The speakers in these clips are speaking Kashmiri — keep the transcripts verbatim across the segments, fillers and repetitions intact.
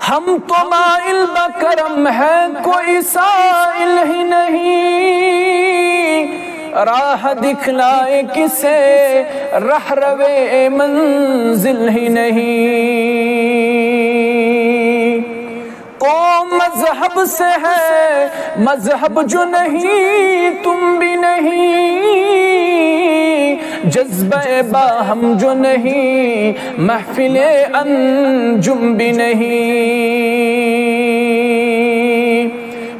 ہم تو مائل بہ کرم ہیں، کوئی سائل ہی نہیں، راہ دکھلائے کسے، رہ روے منزل ہی نہیں۔ قوم مذہب سے ہے، مذہب جو نہیں، تم بھی نہیں، جذبہ باہم جو نہیں، محفل انجم بھی نہیں۔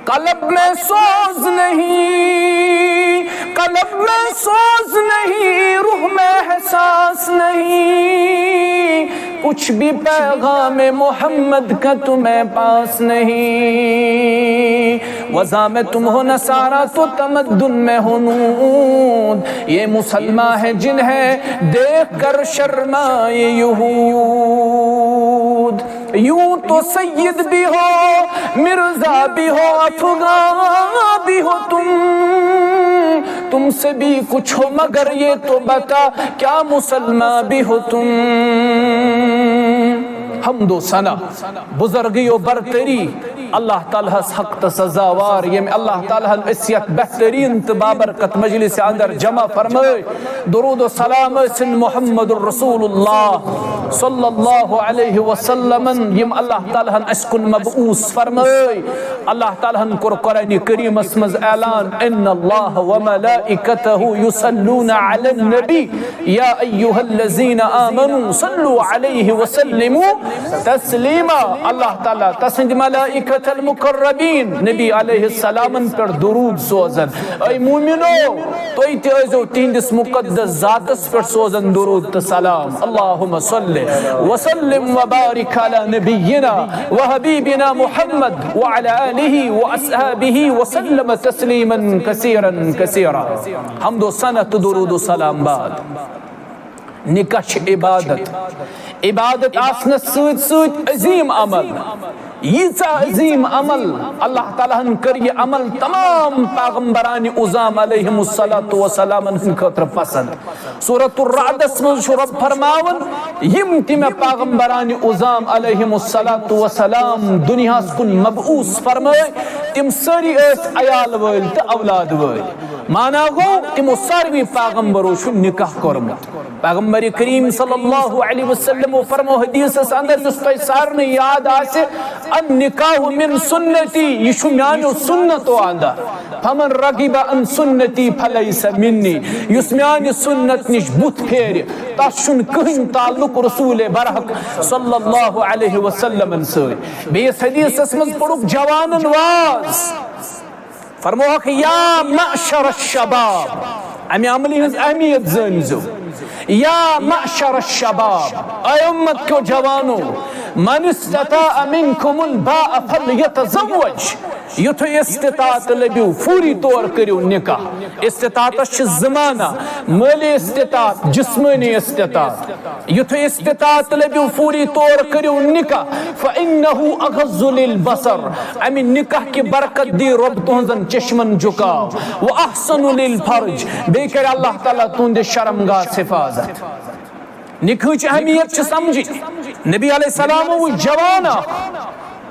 قلب میں سوز نہیں، قلب میں سوز نہیں، روح میں احساس نہیں، کچھ بھی پیغام محمد کا تمہیں پاس نہیں۔ وضع میں تم ہو نصارا تو تمدن میں ہنود، یہ مسلمان ہے جنہیں دیکھ کر شرمائے یہود۔ یوں تو سید بھی ہو، مرزا بھی ہو، افغان بھی ہو تم، تم سے بھی کچھ ہو مگر یہ تو بتا کیا مسلمان بھی ہو تم۔ حمد و ثنا، بزرگی و برتری اللہ تعالیٰ ہس حق تہٕ سزاوار، ییٚمۍ اللہ تعالیٰ ہن أسۍ یتھ بہترین تہٕ بابرکت مجلس اندر جمع فرمٲے۔ درود و سلام ٲسِن محمد رسول اللہ صلی اللہ علیہ وسلمن، یِم اللہ تعالیٰ ہن اسہِ کُن مبعوث فرمٲے۔ اللہ تعالیٰ ہن کوٚر قرآن کریمس منٛز اعلان، ان اللہ و ملائکتہ یصلون علی النبی، یا ایھا الذین آمنوا صلوا علیہ وسلموا تسلیما۔ اللہ تعالیٰ تسٕنٛدۍ ملائکۃ المقربین نبی علیہ السلامن پٮ۪ٹھ درود سوزان۔ اے مومنو، تُہۍ تہِ ٲسۍزیو تِہنٛدِس مقدس ذاتس پٮ۪ٹھ سوزان درود تہٕ سلام۔ اللہم صل وسلم وبارک علی نبینا وحبیبنا محمد وعلی آلہ واصحابہ وسلم تسلیما کثیرا کثیرا۔ حمد و ثنا تہٕ درود و سلام بعد۔ نکاح چھِ عبادت۔ عبادت آسنس سۭتۍ سۭتۍ عظیم عمل۔ ییٖژاہ عظیم عمل، اللہ تعالیٰ ہن کٔر یہِ عمل تمام پیغمبرانِ عظام علیہم الصلوۃ والسلامن ہٕنٛدِ خٲطرٕ پسند۔ سورۃ الرعدس منٛز چھُ رب فرماوان، یِم تہِ مےٚ پیغمبرانِ عظام علیہم الصلوۃ والسلام دُنیاہس کُن مبعوث فرمٲے، تِم سٲری ٲسۍ عیال وٲلۍ تہٕ اولاد وٲلۍ۔ معنی گوٚو، تِمو ساروی پیغمبرو چھُ نکاح کوٚرمُت۔ پیغمبر کریم صلی اللہ علیہ وسلم فرمو حدیثس اندر، یُس تۄہہِ سارنٕے یاد آسہِ، النکاح من سنتی، یہِ چھُ میانیو سنتو اندر۔ فمن رغب عن سنتی فلیس منی، یُس میانہِ سنت نِش بُتھ پھیرِ، تس چھُنہٕ کٕہٕنۍ تعلق رسول برحق صلی اللہ علیہ وسلمن سۭتۍ۔ بیٚیِس حدیثس منٛز پوٚرُکھ جوانن واز، فرموہکھ، یا معشر الشباب، امہِ عملہِ ہٕنٛز اہمیت زٲنۍزیو۔ یا معشر الشباب، اے امت کیو جوانو، من استطاع منکم الباء فلیتزوج، یُتھُے استطاعت لٔبِو، فوری طور کٔرِو نکاح۔ استطاعتس چھِ زٕ معنی، مٲلی استطاعت، جسمٲنی استطاعت۔ یُتھُے استطاعت لٔبِو، فوری طور کٔرِو نکاح۔ فإنه أغض للبصر، امہِ نکاح کہِ برکت دی رۄب تُہنٛزن چشمن جُکاو۔ وأحصن للفرج، بیٚیہِ کرِ اللہ تعالیٰ تُہنٛدِس شرمگاہس حفاظت۔ نکاحٕچ اہمیت چھِ سمجھِنۍ۔ نبی علیہ السلام وُچھ جوان اکھ،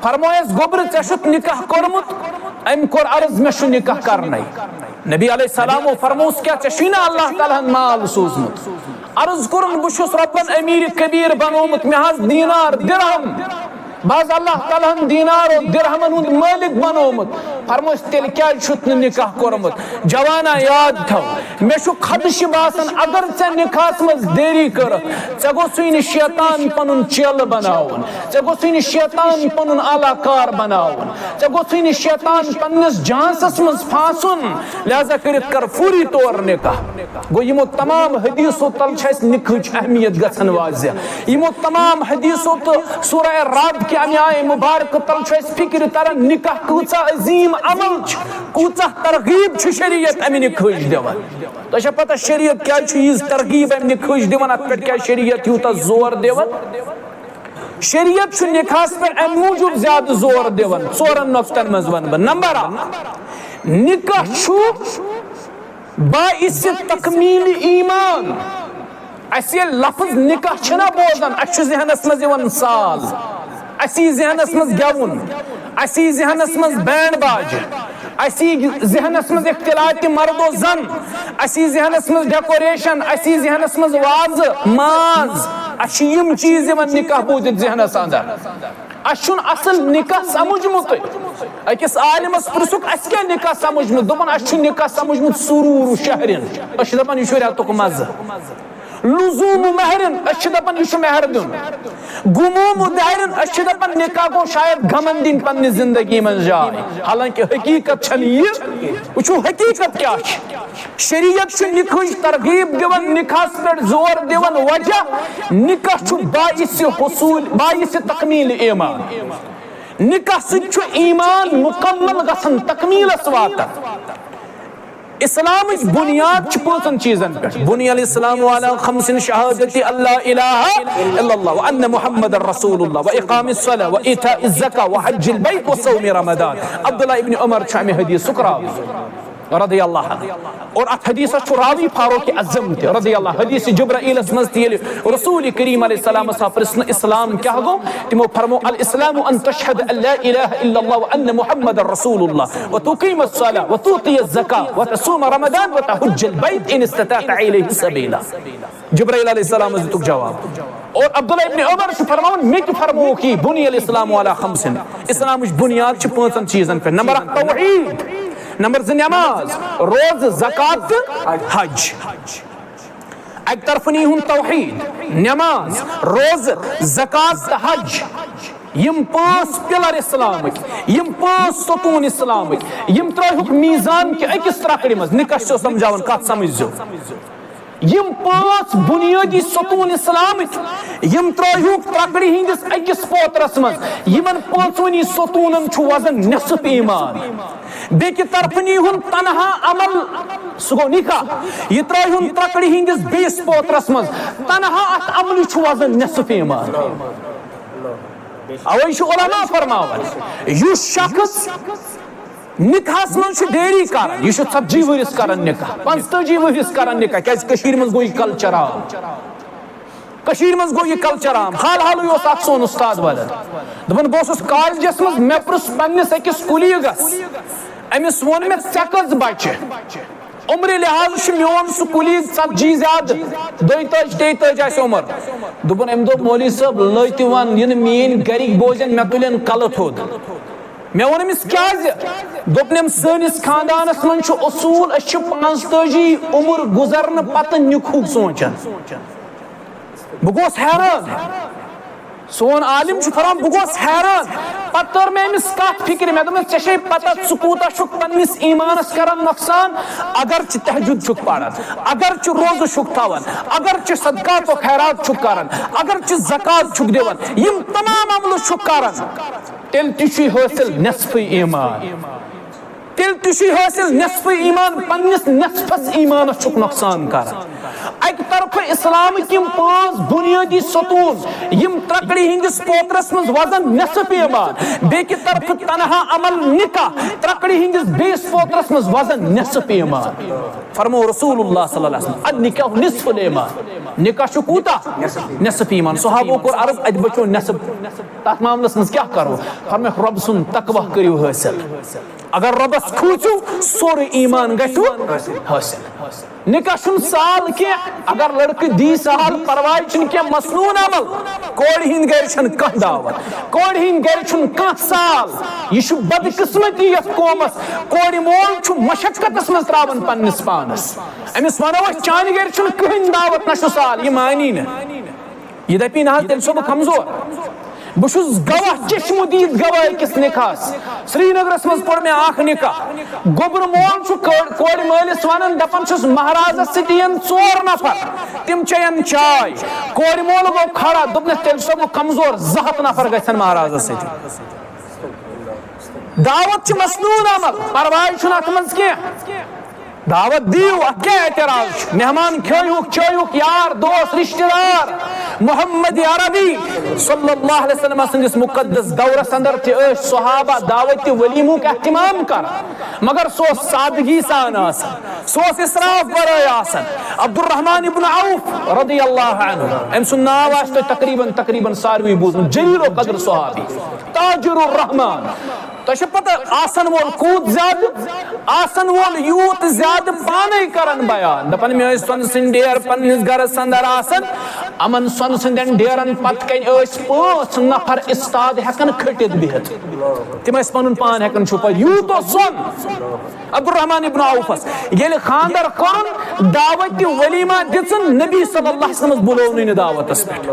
فرمویس، گوٚبرٕ، ژےٚ چھُتھ نکاح کوٚرمُت؟ أمۍ کوٚر عرض، مےٚ چھُ نکاح کرنَے۔ نبی علیہ السلام فرموس، کیٛاہ ژےٚ چھُے نا اللہ تعالیٰ ہن مال سوٗزمُت؟ عرض کوٚرُن، بہٕ چھُس رۄبن امیر کبیر بنومُت، مےٚ حظ دینار درہم، بہٕ حظ اللہ تعالیٰ ہن دینار و درہمن ہُنٛد مٲلِک بنومُت۔ فرموس، تیٚلہِ کیٛازِ چھُتھ نہٕ نکاح کوٚرمُت؟ جوانا، یاد تھاو، مےٚ چھُ خدشہِ باسان، اگر ژےٚ نکاحس منٛز دیری کٔرٕتھ، ژےٚ گوٚژھُے نہٕ شیطان پنُن چیلہٕ بناوُن، ژےٚ گوٚژھُے نہٕ شیطان پنُن آلہ کار بناوُن، ژےٚ گوٚژھُے نہٕ شیطان پننِس جانسس منٛز پھاسُن، لہذا کٔرِتھ کر فوری طور نکاح۔ گوٚو، یِمو تمام حدیثو تل چھِ اَسہِ نکاحٕچ اہمیت گژھان واضح۔ یِمو تمام حدیثو تہٕ سورہ رعد کہِ اَمہِ آیہِ مبارکہٕ تل چھُ اَسہِ فکرِ تران، نکاح کۭژاہ عظیم عمل چھِ، کۭژاہ ترغیب چھُ شریعت اَمہِ نکاحٕچ دِوان۔ تۄہہِ چھا پتہ شریعت کیٛازِ چھُ ییٖژ ترغیب اَمہِ نکاحٕچ دِوان؟ اَتھ پٮ۪ٹھ کیٛازِ شریعت یوٗتاہ زور دِوان؟ شریعت چھُ نکاحس پٮ۪ٹھ اَمہِ موٗجوٗب زیادٕ زور دِوان، ژورن نۄقطن منٛز وَنہٕ بہٕ۔ نمبر اکھ، نکاح چھُ باعث تکمیل ایمان۔ اَسہِ ییٚلہِ لفظ نکاح چھِنہ بوزان، اَسہِ چھُ ذہنس منٛز یِوان سال۔ اسی ذہنس منٛز گٮ۪وُن، اسی ذہنس منٛز بینڈ باجہِ، اسی ذہنس منٛز اختلاط مرد و زن، اسی ذہنس منٛز ڈیکوریشن، اسی ذہنس منٛز وازٕ ماز۔ اسہِ چھِ یِم چیٖز یِوان نکاح بوٗزِتھ ذہنس اندر۔ اسہِ چھُنہٕ اصل نکاح سمجھمُتٕے۔ أکِس عالمس پرژھُکھ، اسہِ کیٛاہ نکاح سمجھمُت؟ دوٚپُن، اسہِ چھُ نکاح سمجھمُت سرور و شہرن۔ أسۍ چھِ دپان، یہِ چھُ رٮ۪تُک مزٕ۔ لزوم مہرن، أسۍ چھِ دپان، یہِ چھُ مہر دیُن۔ گموم دہرن، أسۍ چھِ دپان، نکاح گوٚو شاید غمن دِنۍ پننہِ زندگی منٛز جاے۔ حالانکہ حقیقت چھنہٕ یہِ۔ وٕچھِو، حقیقت کیٛاہ چھِ۔ شریعت چھُ نکاحٕچ ترغیب دِوان، نکاحس پٮ۪ٹھ زور دِوان۔ وجہ، نکاح چھُ باعث حصول، باعث تکمیل ایمان۔ نکاح سۭتۍ چھُ ایمان مکمل گژھان، تکمیلس واتان۔ اسلامٕچ بنیاد چھِ پانٛژن چیٖزن پٮ۪ٹھ۔ بني الاسلام على خمس: شهادة أن لا إله إلا الله وأن محمدا رسول الله وإقام الصلاة وإيتاء الزكاة وحج البيت وصوم رمضان۔ عبداللہ ابن عمر چھُ امہِ حدیثُک راوی رضی اللہ عنہ۔ اور اتھ حدیثس چھُ راوی فاروق اعظم تہِ رضی اللہ۔ حدیث جبرائیلس منٛز تہِ ییٚلہِ رسول کریم علیہ السلام ہسا پرژھنہٕ اسلام کیٛاہ گوٚو، تِمو فرمو، الاسلام ان تشهد ان لا اله الا الله وان محمد رسول الله وتقيم الصلاة وتؤتي الزكاة وتصوم رمضان وتحج البيت ان استطعت اليه سبيلا۔ جبرائیل علیہ السلام دِتُکھ جواب۔ اور عبداللہ ابن عمر چھُ فرماوان، مےٚ تہِ فرمووُکھ یی، بني الاسلام على خمس۔ اسلامٕچ بنیاد چھِ پانٛژن چیٖزن پٮ۪ٹھ۔ نمبر اکھ توحید، نمبر زٕ نماز، روزٕ، زکوٰۃ تہٕ حج۔ اکہِ طرفہٕ نی ہُن توحید، نماز، روزٕ، زکوٰۃ تہٕ حج۔ یِم پانٛژھ پلر اسلامٕکۍ، یِم پانٛژھ ستوٗن اسلامٕکۍ، یِم ترٲوہُکھ میزان کہِ أکِس ترکڑِ منٛز۔ نکاح چھُ سمجھاوان، کتھ سمجھزیو۔ یِم پانٛژھ بنیٲدی ستوٗن اسلامٕکۍ، یِم ترٲوہُکھ ترکڑِ ہٕنٛدِس أکِس پوترس منٛز۔ یِمن پانٛژونی ستوٗنن چھُ وزن نصف ایمان۔ بیٚکہِ طرفہٕ نی ہُن تنہا عمل، سُہ گوٚو نکاح۔ یہِ ترٲوہُن ترکڑِ ہٕنٛدِس بیٚیِس پوترس منٛز۔ تنہا اتھ عملہِ چھُ وزن نصف ایمان۔ اوے چھُ علماء فرماوان، یُس شخص نکاحس منٛز چھُ دیری کران، یہِ چھُ ژتجی ؤرِس کران نکاح، پنٛژتٲجی ؤرِس کران نکاح، کیازِ کٔشیٖرِ منٛز گوٚو یہِ کلچر عام۔ کٔشیٖرِ منٛز گوٚو یہِ کلچر عام۔ حال حالٕے اوس اکھ سون اُستاد ونان، دپان، بہٕ اوسُس کالجس منٛز، مےٚ پرُژھ پننِس أکِس کولیٖگس، أمِس ووٚن مےٚ، ژےٚ کٔژ بچہِ؟ عمرِ لحاظ چھُ میون سُہ کولیٖگ ژتجی زیادٕ، دۄیہِ تٲجۍ، تیٚیہِ تٲجۍ آسہِ عمر۔ دوٚپُن، أمۍ دوٚپ، مولوی صٲب، لٲتہِ ون، یِنہٕ میٲنۍ گرِکۍ بوزن، مےٚ تُلن کلہٕ تھوٚد۔ مےٚ ووٚن أمِس، کیازِ؟ دوٚپُن، أمۍ، سٲنِس خاندانس منٛز چھُ اصوٗل، أسۍ چھِ پانٛژتٲجی عمر گُزرنہٕ پتہٕ نِکہُک سونٛچان۔ بہٕ گوس حیران۔ سون عالم چھُ فرماوان، بہٕ گوس حیران۔ پتہٕ تٔر مےٚ أمِس کتھ فکرِ، مےٚ دوٚپمَس، ژےٚ چھے پتہ، ژٕ کوٗتاہ چھُکھ پننِس ایمانس کران نۄقصان، اگر ژٕ تہجد چھُکھ پران، اگر ژٕ روزٕ چھُکھ تھاوان، اگر ژٕ صدقات و خیرات چھُکھ کران، اگر ژٕ زکوٰۃ چھُکھ دِوان، یِم تمام عملہٕ چھُکھ کران، تیٚلہِ تہِ چھُے حٲصِل نصفٕے ایمان۔ تیٚلہِ تہِ چھُے حٲصِل نصفٕے ایمان، پننِس نصفس ایمانس چھُکھ نۄقصان کران۔ اکہِ طرفہٕ اسلامٕکۍ یِم پانٛژھ بنیٲدی ستوٗن، یِم ترکڑِ ہٕنٛدِس پوترس منٛز وزن نصف ایمان، بیٚکہِ طرفہٕ تنہا عمل نکاح، ترکڑِ ہٕنٛدِس بیٚیِس پوترس منٛز وزن نصف ایمان۔ فرمو رسول اللہ صلی اللہ علیہ وسلم، النکاح نصف الایمان۔ نکاح چھُ کوٗتاہ؟ نصف ایمان۔ صحابو کوٚر عرض، اتہِ بچو نصف، تتھ معاملس منٛز کیٛاہ کرو؟ فرمٲوکھ، رۄب سُنٛد تقویٰ کٔرِو حٲصِل۔ اگر رۄبس کھوٗژِو، سورُے ایمان گژھِوٕ حٲصِل۔ نکاح چھُنہٕ سہل کینٛہہ، اگر لڑکہٕ دی سہل، پرواے چھُنہٕ کینٛہہ، مسنون عمل۔ کورِ ہِنٛدِ گرِ چھَنہٕ کانٛہہ دعوت، کورِ ہِنٛدِ گرِ چھُنہٕ کانٛہہ سہل۔ یہِ چھُ بدقسمتی یتھ قومس، کورِ مول چھُ مشقتس منٛز تراوان پننِس پانس۔ أمِس ونو أسۍ، چانہِ گرِ چھُنہٕ کٕہٕنۍ دعوت، نہ چھُ سہل، یہِ مانی نہٕ۔ یہِ دپی نہ حظ، تیٚلہِ چھُسو بہٕ کمزور۔ بہٕ چھُس گواہ، چشمہٕ دیٖد گواہ أکِس نکاحس۔ سرینگرس منٛز پوٚر مےٚ اکھ نکاح۔ گوٚبرٕ مول چھُ کورِ، کورِ مٲلِس ونان، دپان چھُس، مہرازس سۭتۍ یِن ژور نفر، تِم چیٚین چاے۔ کورِ مول گوٚو کھڑا، دوٚپنس، تیٚلہِ چھُسو بہٕ کمزور، زٕ ہتھ نفر گژھن مہرازس سۭتۍ۔ دعوت چھِ مسنون عمل، پرواے چھُنہٕ اتھ منٛز کینٛہہ۔ دعوت دِیِو، اتھ کیٛاہ اعتراض چھُ؟ مہمان کھیٲیہُکھ، چٲیہُکھ، یار دوست رشتہٕ دار، محمد عربی صلی اللہ علیہ وسلم سٕنٛدِس مُقدس دورس اندر تہِ ٲسۍ صحابہ دعوت ولیمُک اہتمام کران، مگر سُہ اوس سادگی سان آسان، سُہ اوس اسراف ورٲے آسان۔ عبدالرحمن ابن عوف رضی اللہ عنہ، أمۍ سُنٛد ناو آسہِ تۄہہِ تقریباً، تقریباً ساروٕے بوٗزمُت، جلیل القدر صحابی، تاجر الرحمان۔ تۄہہِ چھِ پتہ، آسن وول کوٗت زیادٕ، آسن وول یوٗت زیادٕ پانے کران بیان، دپان، مےٚ ٲسۍ سۄنہٕ سٕنٛدۍ ڈیر پننِس گرس اندر آسان، یِمن سۄنہٕ سٕنٛدٮ۪ن ڈیرن پتہٕ کنہِ ٲسۍ پانٛژھ نفر استاد ہٮ۪کان کھٔٹِتھ بِہِتھ، تِم ٲسۍ پنُن پان ہٮ۪کان چھُپٲوِتھ، یوٗت اوس سۄن۔ عبدالرحمن ابن عوفس ییٚلہِ خانٛدر کوٚرُن، دعوت تہِ ولیمہ دِژٕن، نبی صلی اللہ علیہ وسلمس بُلوونٕے نہٕ دعوتس پٮ۪ٹھ۔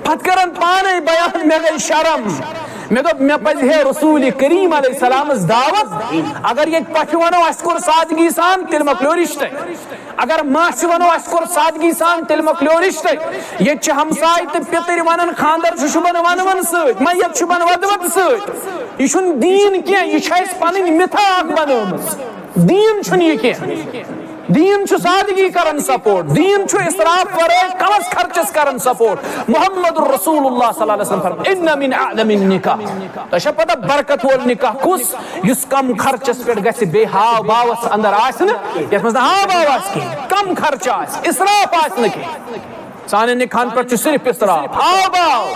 پتہٕ کران پانے بیان، مےٚ گٔے شرم۔ مےٚ دوٚپ، مےٚ پزِ ہے رسول کریم علیہ السلامس دعوت۔ اگر ییٚتہِ پۄپھِ ونو، اسہِ کوٚر سادگی سان، تیٚلہِ مۄکلیو رشتے۔ اگر ماسہِ ونو، اسہِ کوٚر سادگی سان، تیٚلہِ مۄکلیو رشتے۔ ییٚتہِ چھِ ہمساے تہٕ پِتٕرۍ ونان، خانٛدر چھُ شوٗبان ونہٕ ونہٕ سۭتۍ، میت چھُ شوٗبان ودٕ ودٕ سۭتۍ۔ یہِ چھُنہٕ دیٖن کینٛہہ، یہِ چھِ اسہِ پنٕنۍ مِتھا اکھ بنٲومٕژ۔ دیٖن چھُنہٕ یہِ کینٛہہ۔ دیٖن چھُ سادگی کران سپورٹ، دیٖن چھُ اسراف ورٲے کمس خرچس کران سپورٹ۔ محمد رسول اللہ صلی اللہ علیہ وسلم فرموو، "ان من اعظم النکاح"، تۄہہِ چھا پتہ برکت وول نکاح کُس؟ یُس کم خرچس پٮ۪ٹھ گژھِ، بیٚیہِ ہاو باوس اندر آسہِ نہٕ، یتھ منٛز نہٕ ہاو باو آسہِ کینٛہہ، کم خرچہ آسہِ، اسراف آسہِ نہٕ کینٛہہ۔ سانٮ۪ن نکاحن پٮ۪ٹھ چھُ صرف اسراف، ہاو باو۔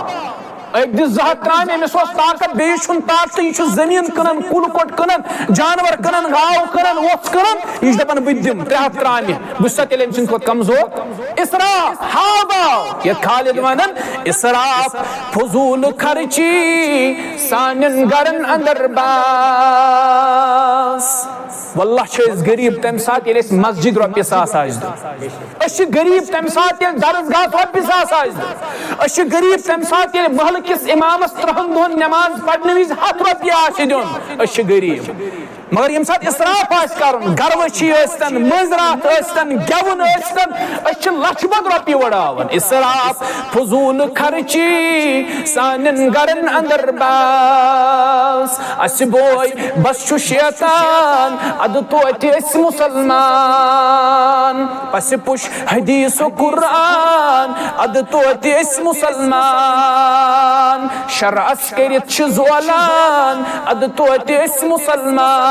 أکۍ دِژ زٕ ہتھ ترامہِ، أمِس اوس طاقت، بیٚیِس چھُنہٕ طاقتٕے، یہِ چھُ زٔمیٖن کٕنان، کُل کوٚٹ کٕنان، جانور کٕنان، گاو کٕنان، وۄژھ کٕنان، یہِ چھُ دَپان، "بہٕ تہِ دِمہٕ ترٛےٚ ہَتھ ترامہِ، بہٕ چھُسا تیٚلہِ أمۍ سٕنٛدِ کھۄتہٕ کمزور؟" اسراف، ہاو باو، یَتھ خالد وَنان، اسراف، فضوٗل خرچی سانٮ۪ن گرن اندر بس۔ واللہ چھِ أسۍ غریٖب تَمہِ ساتہٕ، ییٚلہِ اَسہِ مسجد رۄپیہِ ساس آسہِ دیُن۔ أسۍ چھِ غریٖب تَمہِ ساتہٕ، ییٚلہِ درسگاہَس رۄپیہِ ساس آسہِ دیُن۔ أسۍ چھِ غریٖب تَمہِ ساتہٕ، ییٚلہِ محلہٕ کِس اِمامَس ترٛہَن دۄہَن نٮ۪ماز پَرنہٕ وِزِ ہَتھ رۄپیہِ آسہِ دیُن۔ أسۍ چھِ غریٖب۔ مگر ییٚمہِ ساتہٕ اِسراف آسہِ کَرُن، گروٕچھی ٲسۍتَن، مٲنٛزِ راتھ ٲسۍتَن، گٮ۪وُن ٲسۍتَن، أسۍ چھِ لَچھِ بَد رۄپیہِ وٕڑاوان۔ اِسراف، فضوٗل خرچی سانٮ۪ن گَرَن اَندَر بَس۔ اَسہِ بوے بَس چھُ شیطان، اَدٕ توتہِ أسۍ مُسلمان۔ پَسہِ پُش حدیث و قرآن، ادٕ توتہِ أسۍ مُسلمان۔ شرعس کٔرِتھ چھِ زولان، ادٕ توتہِ أسۍ مُسلمان۔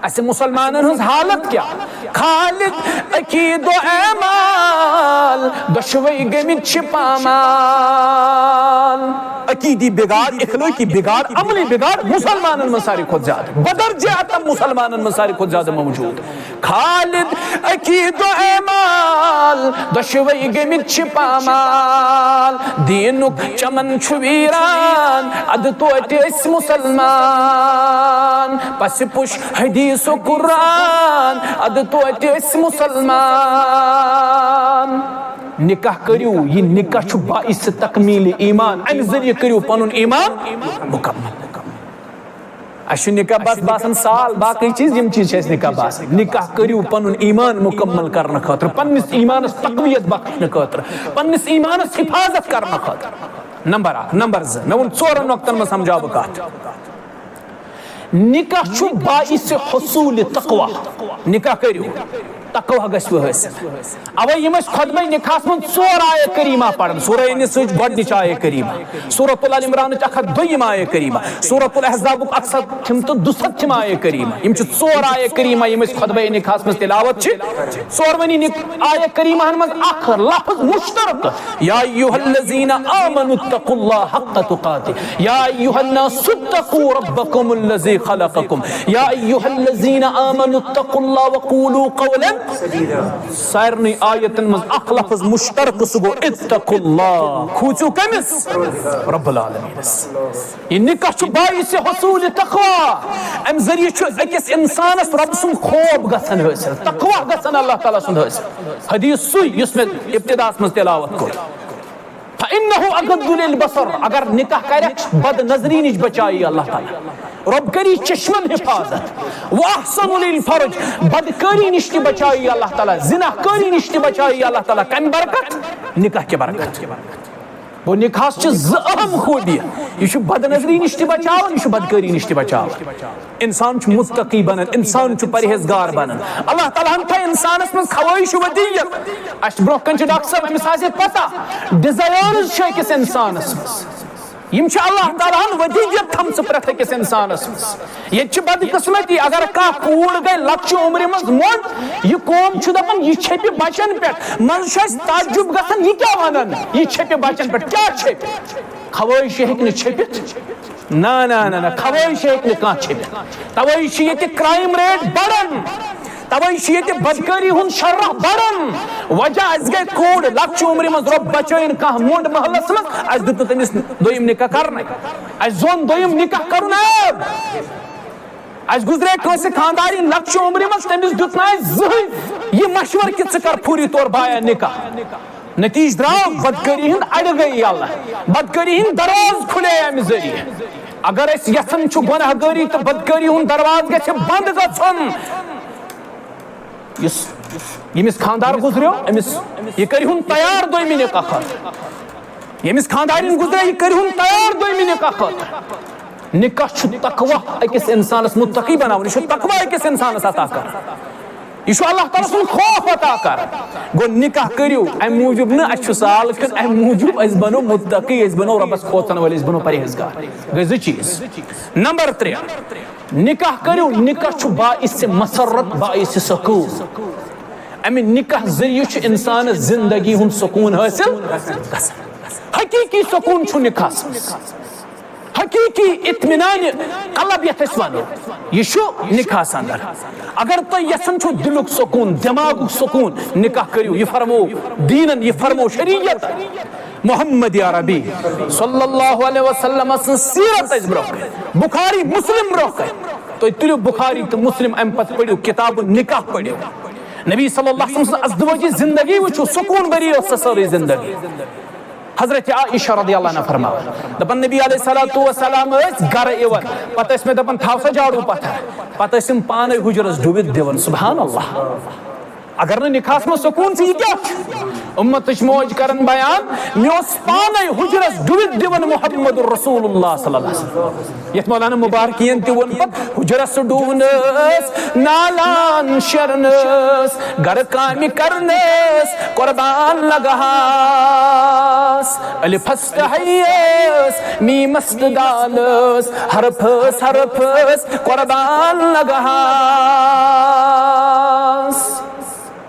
اَسہِ مُسلمانن ہٕنٛز حالت کیٛاہ؟ خالد عقید و اعمال دۄشوے گٔمٕتۍ چھِ پامال۔ عقیدی بِگاڑ، اخلٲقی بِگاڑ، عملی بِگاڑ مُسلمانن منٛز ساروی کھۄتہٕ زیادٕ، بدرجہ اتم مُسلمانن منٛز ساروی کھۄتہٕ زیادٕ موجود۔ خالد عقید و اعمال دۄشوے گٔمٕتۍ چھِ پامال۔ دیٖنُک چمن چھُ ویران، ادٕ توتہِ أسۍ مُسلمان۔ پَسہِ پُش حدیث و قرآن، ادٕ توتہِ أسۍ مُسلمان۔ نکاح کٔرِو، یہِ نکاح چھُ باعث تکمیل ایمان، امہِ ذٔریعہٕ کٔرِو پنُن ایمان مکمل۔ اَسہِ چھُ نکاح بس باسان سال، باقٕے چیٖز، یِم چیٖز چھِ اَسہِ نکاح باسان۔ نکاح کٔرِو پنُن ایمان مکمل کرنہٕ خٲطرٕ، پننِس ایمانس تقویت بخشنہٕ خٲطرٕ، پننِس ایمانس حفاظت کرنہٕ خٲطرٕ۔ نمبر اکھ۔ نمبر زٕ، مےٚ ووٚن ژورن نۄقطن منٛز سمجھاو بہٕ کتھ۔ نکاح چھُ باعث حصول تقوی۔ نکاح کٔرِو، تقوی گژھِ حٲصِل۔ اوے یِم أسۍ خطبہ نکاحس منٛز ژور آیت کریمہ پران، سورہ نساء گۄڈنِچ آیت کریمہ، سورۃ آل عمرانٕچ اکھ ہتھ دوٚیِم آیت کریمہ، سورۃ الاحزابُک اکھ ہتھ تہٕ دُستتھِم آیت کریمہ۔ یِم چھِ ژور آیت کریمہ یِم أسۍ خطبہ نکاحس منٛز تلاوت چھِ۔ ژورؤنی نک-، آیت کریمہن منٛز اکھ لفظ مشترک، یا ایھا الذین آمنوا اتقوا اللہ حق تقاتہ، یا ایھا الناس اتقوا ربکم الذی خلقکم، یا ایھا الذین آمنوا اتقوا اللہ وقولوا قولا۔ سارنٕے آیتن منٛز اکھ لفظ مشترک، سُہ گوٚو اتقوا اللہ، کھوٗژِو کٔمِس؟ رب العالمینس۔ یہِ نکاح چھُ باعث حصول تقوی۔ امہِ ذٔریعہٕ چھُ أکِس انسانس رب سُنٛد خوف گژھان حٲصِل، تقوی گژھان اللہ تعالیٰ سُنٛد حٲصِل۔ حدیث سُے یُس مےٚ ابتداہس منٛز تلاوت کوٚر۔ فإنه أغض للبصر، اگر نکاح کرکھ، بد نظری نِش بچایی اللہ تعالیٰ۔ رب کری چشمن حفاظت۔ وأحصن للفرج، بدکاری نِش تہِ بچایی اللہ تعالیٰ، زنا کاری نِش تہِ بچایی اللہ تعالیٰ۔ کمہِ برکت؟ نکاح کہِ برکت۔ گوٚو، نکاحس چھِ زٕ اہم خوٗبی۔ یہِ چھُ بدنظری نِش تہِ بچاوان، یہِ چھُ بدکٲری نِش تہِ بچاوان۔ انسان چھُ متقی بنان، انسان چھُ پرہیزگار بنان۔ اللہ تعالیٰ ہن تھٲے انسانس منٛز خواہش ودیت۔ اسہِ برونٛہہ کنہِ چھُ ڈاکٹر صٲب، أمِس آسہِ پتہ، desires چھِ أکِس انسانس منٛز۔ یِم چھِ اللہ تعالیٰ ہن ودیت تھٲمژٕ پرٛٮ۪تھ أکِس انسانس منٛز۔ ییٚتہِ چھِ بدقسمتی، اگر کانٛہہ کوٗر گٔے لۄکچہِ عمرِ منٛز مۄنڈ، یہِ قوم چھُ دپان، یہِ چھپہِ بچن پٮ۪ٹھ۔ منٛزٕ چھُ اَسہِ تعجب گژھان، یہِ کیٛاہ ونان، یہِ چھپہِ بچن پٮ۪ٹھ، کیٛاہ چھپہِ؟ خواہش ہیٚکہِ نہٕ چھٔپِتھ۔ نہ، نہ، نہ، نہ، خواہش ہیٚکہِ نہٕ کانٛہہ چھٔپِتھ۔ توے چھِ ییٚتہِ crime rate بڑان، توے چھِ ییٚتہِ بدکٲری ہُنٛد شرح بڑان۔ وجہ، اَسہِ گٔے کوٗر لۄکچہِ عمرِ منٛز رۄب بچٲیِن کانٛہہ مۄنڈ محلس منٛز، اَسہِ دیُت نہٕ تٔمِس دوٚیِم نکاح کرنَے۔ اَسہِ زون دوٚیِم نکاح کرُن عیب۔ اَسہِ گُزرے کٲنٛسہِ خانٛدارِنۍ لۄکچہِ عمرِ منٛز، تٔمِس دیُت نہٕ اَسہِ زٕہٕنۍ یہِ مشورٕ کہِ ژٕ کر فوری طور بایا نکاح۔ نتیجہٕ درٛاو بدکٲری ہُنٛد اَڈٕ گٔیہِ یَلہٕ، بدکٲری ہٕنٛدۍ دروازٕ کھُلے اَمہِ ذٔریعہٕ۔ اگر أسۍ یژھان چھِ گۄناہ گٲری تہٕ بدکٲری ہُنٛد دروازٕ گژھِ بنٛد گژھُن، یُس، ییٚمِس خانٛدار گُزریو، أمِس یہِ کٔرِہُن تیار دوٚیمہِ نکاح خٲطرٕ۔ ییٚمِس خانٛدارِنۍ گُزرے، یہِ کٔرِہُن تیار دوٚیمہِ نکاح خٲطرٕ۔ نکاح چھُ تقویٰ أکِس اِنسانَس متقی بناوُن، یہِ چھُ تقویٰ أکِس اِنسانَس عطا کران۔ یہِ چھُ اللہ تعالیٰ سُنٛد خوف عطا کران۔ گوٚو، نکاح کٔرِو اَمہِ موٗجوٗب نہٕ اَسہِ چھُ سال کھیوٚن، اَمہِ موٗجوٗب أسۍ بنو متقی، أسۍ بنو رۄبَس کھوژَن وٲلۍ، أسۍ بنو پرہیزگار۔ گٔے زٕ چیٖز۔ نمبر ترٛےٚ، نکاح کٔرِو، نکاح چھُ باعث مسرت، باعث سکون۔ اَمہِ نکاح ذٔریعہٕ چھُ اِنسانَس زندگی ہُنٛد سکوٗن حٲصِل گژھان۔ حقیٖقی سکوٗن چھُ نکاحَس منٛز۔ حقیٖقی اطمینان قلب یَتھ أسۍ وَنو، یہِ چھُ نکاحَس اندر۔ اگر تُہۍ یژھان چھِو دِلُک سکوٗن، دٮ۪ماغُک سکوٗن، نکاح کٔرِو، یہِ فرمو دیٖنَن، یہِ فرمو شریعت۔ محمد عربی صلی اللہ علیہ وسلم سٕنٛز سیرت اَسہِ برونٛہہ کَنہِ، بخاری مسلم برونٛہہ کَنہِ۔ تُہۍ تُلِو بخاری تہٕ مسلم، اَمہِ پتہٕ پٔرِو کتاب النکاح پٔرِو۔ نبی صلی اللہ علیہ وسلم سٕنٛز ازدواجی زندگی وٕچھِو، سکوٗن بھری ٲس سۄ سٲرٕے زندگی۔ حضرت عائشہ رضی اللہ عنہا فرماوان، دپان، نبی علیہ الصلوۃ والسلام ٲسۍ گرٕ یِوان، پتہٕ ٲسۍ مےٚ دپان، تھاو سا جاڑو پتھر، پتہٕ ٲسۍ یِم پانے حجرس ڈُوِتھ دِوان۔ سبحان اللہ۔ اگر نہٕ نکاحس منٛز سکوٗن چھُ، یہِ کیٛاہ چھُ؟ اُمتٕچ موج کرن بیان، مےٚ اوس پانے حجرس ڈُوِتھ دِوان محمد رسول اللہ صلی اللہ علیہ وسلم۔ یتھ مولانا مبارکین تہِ ووٚن پتہٕ، حجرس ڈوٗنس، نالان شرنس، گرٕ کامہِ کرنس، قربان لگہاس۔ الفس تہٕ ہیس، میمس تہٕ دالس، حرفس حرفس، قربان لگہاس۔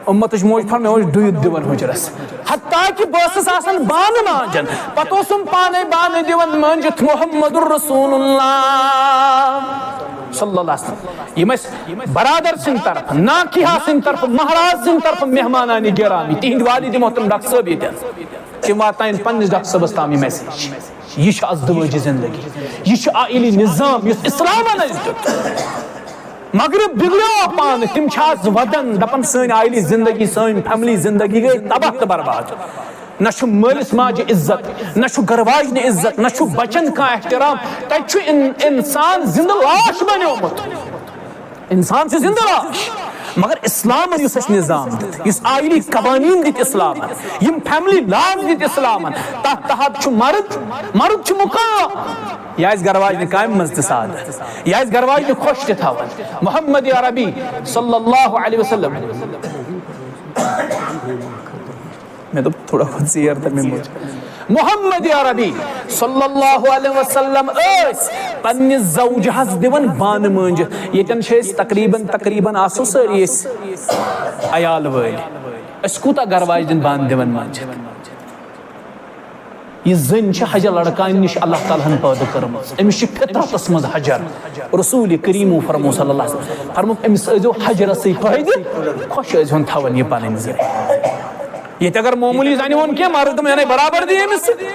اُمتٕچ موج فرمٲوٕس ڈُوِتھ دِوان حُجرس، حتیٰ کہِ بہٕ ٲسٕس آسان بانہٕ مانجان، پتہٕ اوسُم پانے بانہٕ دِوان مٲنجِتھ محمد رسول اللہ صلی اللہ علیہ وسلم۔ یِم ٲسۍ برادر سٕنٛدِ طرفہٕ، ناکِہا سٕنٛدِ طرفہٕ، مہراز سٕنٛدِ طرفہٕ مہمانان گرامی، تِہنٛدۍ والد محترم ڈاکٹر صٲب ییٚتٮ۪ن، تِم واتناون پننِس ڈاکٹر صٲبس تام یہِ message۔ یہِ چھِ ازدوٲجی زندگی، یہِ چھُ عائلی نظام یُس اسلامن اَسہِ دیُت۔ مغرب بگڑیو پانہٕ، تِم چھِ آز ودان، دپان، سٲنۍ عائلی زندگی، سٲنۍ family زندگی گٔے تباہ تہٕ برباد۔ نہ چھُ مٲلِس ماجہِ عزت، نہ چھُ گرٕ واجنہِ عزت، نہ چھُ بچن کانٛہہ احترام۔ تتہِ چھُ ان-، انسان زندٕ لاش بنیومُت۔ انسان چھُ زندٕ لاش۔ مگر اسلامن یُس اَسہِ نظام دیُت، یُس عائلی قوانین دِتۍ اسلامن، یِم family laws دِتۍ اسلامن، تتھ تحت چھُ مرد، مرد چھُ مقام۔ یہِ آسہِ گرٕ واجنہِ کامہِ منٛز تہِ سادٕ، یہِ آسہِ گرٕ واجنہِ خۄش تہِ تھاوان۔ محمد عربی صلی اللہ علیہ وسلم، مےٚ دوٚپ تھوڑا بہت ژیر تہٕ مےٚ موٗجوٗب۔ محمد عربی صلی اللہ علیہ وسلم ٲسۍ پننِس زوجہس دِوان بانہٕ مٲنجِتھ۔ ییٚتٮ۪ن چھِ أسۍ تقریباً، تقریباً آسو سٲری أسۍ عیال وٲلۍ۔ أسۍ کوٗتاہ گرٕ واجنٮ۪ن بانہٕ دِوان مٲنجِتھ؟ یہِ زٔنۍ چھِ حجر لڑکانہِ نِش اللہ تعالیٰ ہن پٲدٕ کٔرمٕژ۔ أمِس چھِ فطرتس منٛز حجر۔ رسول کریمو فرمو صلی اللہ علیہ وسلم، فرمووُکھ، أمِس ٲسۍزیو حجرسٕے فٲیدٕ، خۄش ٲسۍزِہون تھاوان یہِ پنٕنۍ زٔنۍ۔ ییٚتہِ اگر معموٗلی زنہِ ووٚن کینٛہہ، مردم یعنی برابر دی أمِس سۭتۍ۔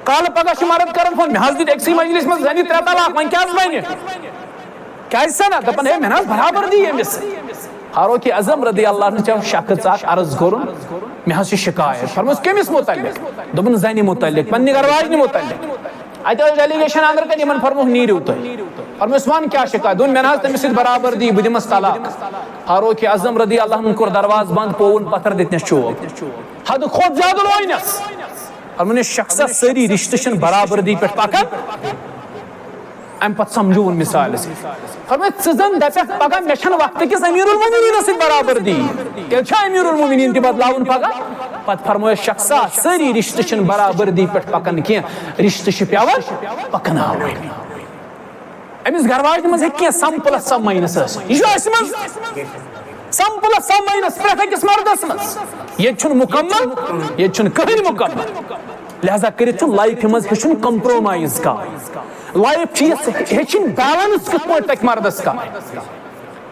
کالہٕ پگاہ چھُ مرد کران فون، مےٚ حظ دِتۍ أکسٕے مجلس منٛز زنہِ ترٛےٚ طلاق، وۄنۍ کیٛاہ حظ بنہِ؟ کیٛازِ سا نہ؟ دپان، ہے، مےٚ نہ حظ برابر دی أمِس سۭتۍ۔ فاروق اعظم رضی اللہ عنہ چھُ شخص اکھ عرض کوٚرُن، مےٚ حظ چھِ شکایت۔ فرموس، کٔمِس متعلق؟ دوٚپُن، زنہِ متعلق، پننہِ گرٕ واجنہِ متعلق۔ اتہِ ٲس delegation اندر کتھ، یِمن فرمووُکھ، نیٖرِو تُہۍ۔ فرموس، وَن کیٛاہ شکایت؟ دوٚپُن، مےٚ نہ حظ تٔمِس سۭتۍ برابر دی، بہٕ دِمس طلاق۔ فاروق اعظم رضی اللہ عنہ کوٚر دروازٕ بند، پووُن پتھر دِتنس چوب۔ حدٕ کھۄتہٕ زیادٕ لوینس۔ فرمووُن، یُس شخص سٲری رشتہٕ چھِنہٕ برابردی پٮ۪ٹھ پکان، امہِ پتہٕ سمجھووُن مثالہِ سۭتۍ۔ فرمووُن، ژٕ زن دپکھ پگاہ مےٚ چھنہٕ وقتہٕ کِس امیر المومنینس سۭتۍ برابردی، تیٚلہِ چھا امیر المومنین تہِ بدلاوُن پگاہ؟ پتہٕ فرمووُن، شخصا سٲری رشتہٕ چھِنہٕ برابردی پٮ۪ٹھ پکان کینٛہہ، رشتہٕ چھِ پٮ۪وان پکناوٕنۍ۔ أمِس گرٕ واجنہِ منٛز ہیٚکہِ کینٛہہ سم پلس سم ماینس ٲسِتھ۔ یہِ چھُ اَسہِ منٛز سم پلس سم ماینس پرٛٮ۪تھ أکِس مردس منٛز۔ ییٚتہِ چھُنہٕ مُکمل، ییٚتہِ چھُنہٕ کٕہٕنۍ مُکمل۔ لہذا کٔرِتھ چھُ لایفہِ منٛز ہیٚچھُن کمپرومایز کرُن۔ لایف چھِ یژھ ہیٚچھِنۍ بیلنس کِتھ پٲٹھۍ تَتہِ مردس کرٕنۍ۔